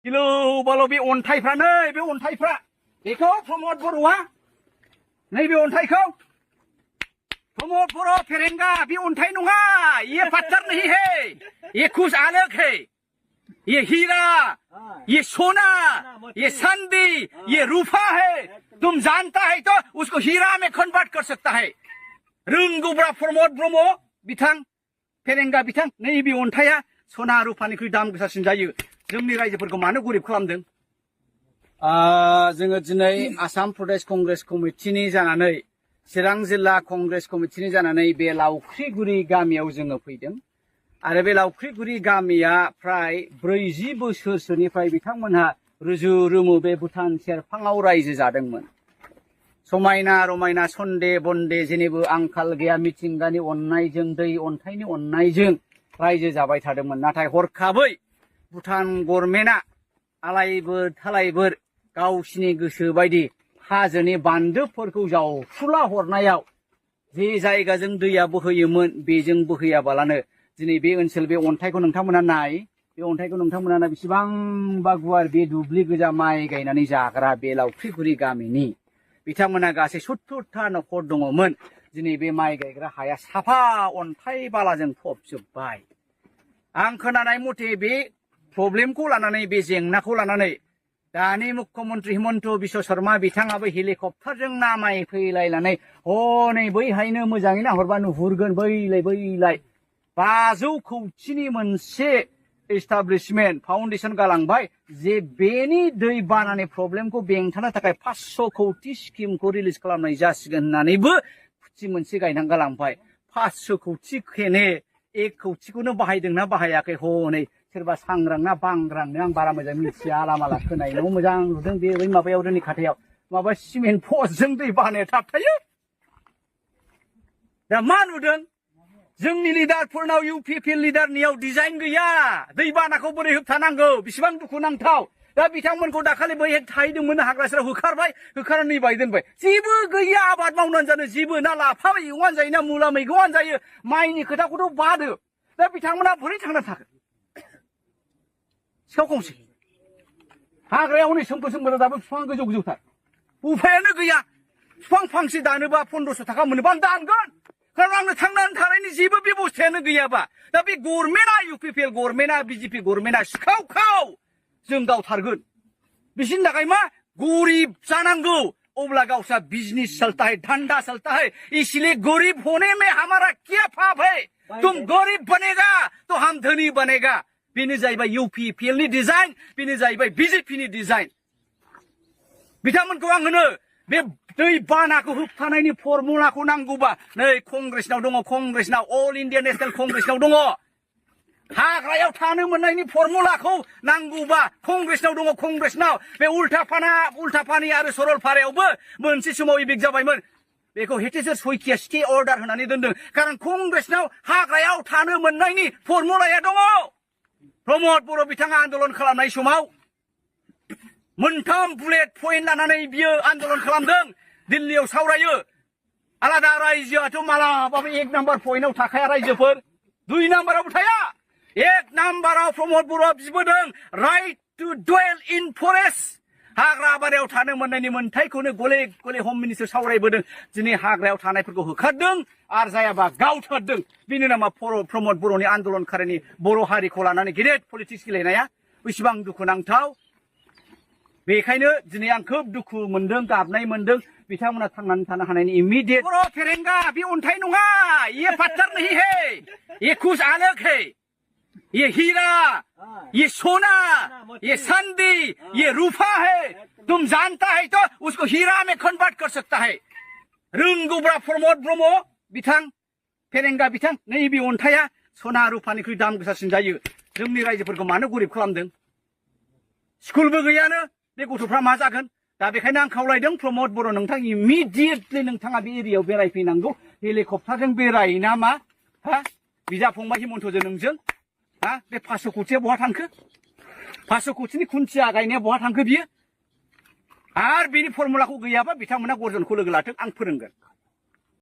गिलु बालु बे अन्थाइफ्रा नै बे अन्थाइफ्रा बेखौ प्रमद बर'आ नैबे अन्थाइखौ प्रमद बर' फेरेंगा बे अन्थाइ नङा ये पत्थर नहीं है ये कुछ अलग है ये हीरा ये सोना ये चांदी ये रूपा है तुम जानता है तो उसको हीरा में कन्वर्ट कर सकता है रोंगौब्रा प्रमद ब्रह्म बिथां फेरेंगा बिथां नैबे अन्थाइया सना रुपानिख्रुइ दाम गोसासिन जायो जोंनि रायजोफोरखौ मानो गरिब खालामदों जोङो दिनै आसाम प्रदेश कंग्रेस कमिटिनि जानानै चिरां जिल्ला कंग्रेस कमिटिनि जानानै बे लावख्रिगुरि गामियाव जोङो फैदों आरो बे लावख्रिगुरि गामिया फ्राय 40 बोसोरसोनिफ्राय बिथांमोनहा रुजु रुमु बे भुटान सेरफाङाव रायजो जादोंमोन समायना रमायना सन्दे बन्दे जेनिबो आंखाल गैया मिथिंगानि अननायजों दै अन्थाइनि अननायजों रायजो जाबाय थादोंमोन नाथाय हरखाबै भुटान गभर्नमेन्टआ आलायबोर थालायबोर गावसिनि गोसो बायदि हाजोनि बान्दोफोरखौ जावफ्रुला हरनायाव जे जायगाजों दैया बोहैयोमोन बेजों बोहैयाबालानो दिनै बे ओनसोल बे अन्थाइखौ नोंथांमोना नाय बे अन्थाइखौ नोंथांमोना बेसेबांबा गुवार बे दुब्लि गोजा माइ गायनानै जाग्रा बे लावख्रिगुरि गामिनि बिथांमोना गासै 70टा नखर दङमोन दिनै बे माइ गायग्रा हाया साफा अन्थाइ बालाजों फबजोबबाय आं खोनानाय मथे बे प्रब्लेमखौ लानानै बे जेंनाखौ लानानै दानि मुख्यमन्त्री हिमन्त बिश्व शर्मा बिथाङाबो हेलिकप्टारजों नामाय फैलायनानै हनै बैहायनो मोजाङै नाहरबा नुहुरगोन बैलाय 500 कौटिनि मोनसे एस्टाब्लिशमेन्ट फाउन्डेसन गालांबाय जे बेनि दै बानानि प्रब्लेमखौ बेंथानो थाखाय 500 कौटि स्किमखौ रिलिज खालामनाय जासिगोन होननानैबो फुथि मोनसे गायनानै गालांबाय 500 कौटि खेने 1 कौटिखौनो बाहायदोंना बाहायाखै हनै सोरबा सांग्रां ना बांग्रांनो आं बारा मोजां मिथिया लामाला खोनायल' मोजां नुदों बे बै माबायाव जोंनि खाथायाव माबा सिमेन्ट पस्टजों दै बानाया थाबथायो दा मा नुदों जोंनि लिडारफोरनाव इउपिपिएल लिडारनियाव डिजाइन गैया दैबानाखौ बोरै होबथानांगौ बेसेबां दुखुनांथाव दा बिथांमोनखौ दाखालि बै थाहैदोंमोन हाग्रा सेराव होखारनानै बाय दोनबाय जेबो गैया आबाद मावनानै जानो जेबो ना लाफा मैगंआनो जायो ना मुला मैगंआनो जायो माइनि खोथाखौथ' बादो दा बिथांमोना बोरै थांना थागोन सिखाव खंसे हाग्रायाव हनै सोमखोर सोमखोर दाबो बिफां गोजौ गोजौथार उफायानो गैया बिफां फांसे दानोबा 1500 थाखा मोनोबा आं दानगोन कारण आंनो थांनानै थानायनि जेबो बेबस्थायानो गैयाबा दा बे गभर्नमेन्टआ इउपिपिएल गभर्नमेन्टआ बिजेपि गभर्नमेन्टआ सिखाव खाव जों गावथारगोन बिसिनि थाखाय मा गरिब जानांगौ अब्ला गावसा बिजनेस चलता है धंधा चलता है इसलिए गरीब होने में हमारा क्या पाप है तुम गरीब बनेगा तो हम धनी बनेगा बेनो जाहैबाय इउपिपिएल नि डिजाइन बेनो जाहैबाय बिजेपि नि डिजाइन बिथांमोनखौ आं होनो बे दै बानाखौ होबथानायनि फर्मुलाखौ नांगौबा नै कंग्रेसनाव दङ कंग्रेसनाव अल इन्डिया नेशनेल कंग्रेसनाव दङ हाग्रायाव थानो मोननायनि फर्मुलाखौ नांगौबा कंग्रेसनाव दङ कंग्रेसनाव बे उल्टापानि आरो सरलपारायावबो मोनसे समाव इबिक जाबायमोन बेखौ हेटेसर सयकिया स्टे अर्डार होनानै दोनदों कारण कंग्रेसनाव हाग्रायाव थानो मोननायनि फर्मुलाया दङ प्रमद बर' बिथाङा आन्दोलन खालामनाय समाव मोनथाम बुलेट पइन्ट लानानै बियो आन्दोलन खालामदों दिल्लीयाव सावरायो आलादा रायजोआथ' मालाबाबो 1 नाम्बार पइन्टआव थाखाया रायजोफोर 2 नाम्बारावबो थाया 1 नाम्बाराव प्रमद बर'आ बिबोदों राइट टु डुवेल इन फरेस्ट हाग्रा बारियाव थानो मोननायनि मोन्थाइखौनो गले गले हम मिनिस्टार सावरायबोदों दिनै हाग्रायाव थानायफोरखौ होखारदों आरो जायाबा गावथारदों बेनो नामा प्रमद बर'नि आन्दोलनखारिनि बर' हारिखौ लानानै गेदेर पलिटिक्स गेलेनाया बेसेबां दुखुनांथाव बेखायनो दिनै आं खोब दुखु मोनदों गाबनाय मोनदों बिथांमोना थांनानै थानो हानायनि इमिडिएट बर' फेरेंगा बे अन्थाइ नङा ये पत्थर नहीं है ये कुछ अलग है ये हीरा ये सोना ये चांदी ये रूपा है तुम जानता है तो उसको हीरा में कन्वर्ट कर सकता है रोंगौब्रा प्रमद ब्रह्म बिथां फेरेंगा बिथां नैबे अन्थाइया सना रुपानिख्रुइ दाम गोसासिन जायो जोंनि रायजोफोरखौ मानो गरिब खालामदों स्कुलबो गैयानो बे गथ'फ्रा मा जागोन दा बेखायनो आं खावलायदों प्रमद बर' नोंथां इमिडिएटलि नोंथाङा बे एरियायाव बेरायफैनांगौ हेलिकप्टारजों बेरायो ना मा हा बिदा फंबाय हिमन्तजों नोंजों हा बे 500 कौटिया बहा थांखो 500 कौटिनि खुन्थिया गायनाया बहा थांखो बियो आरो बेनि फर्मुलाखौ गैयाबा बिथांमोना गर्जनखौ लोगो लाथों आं फोरोंगोन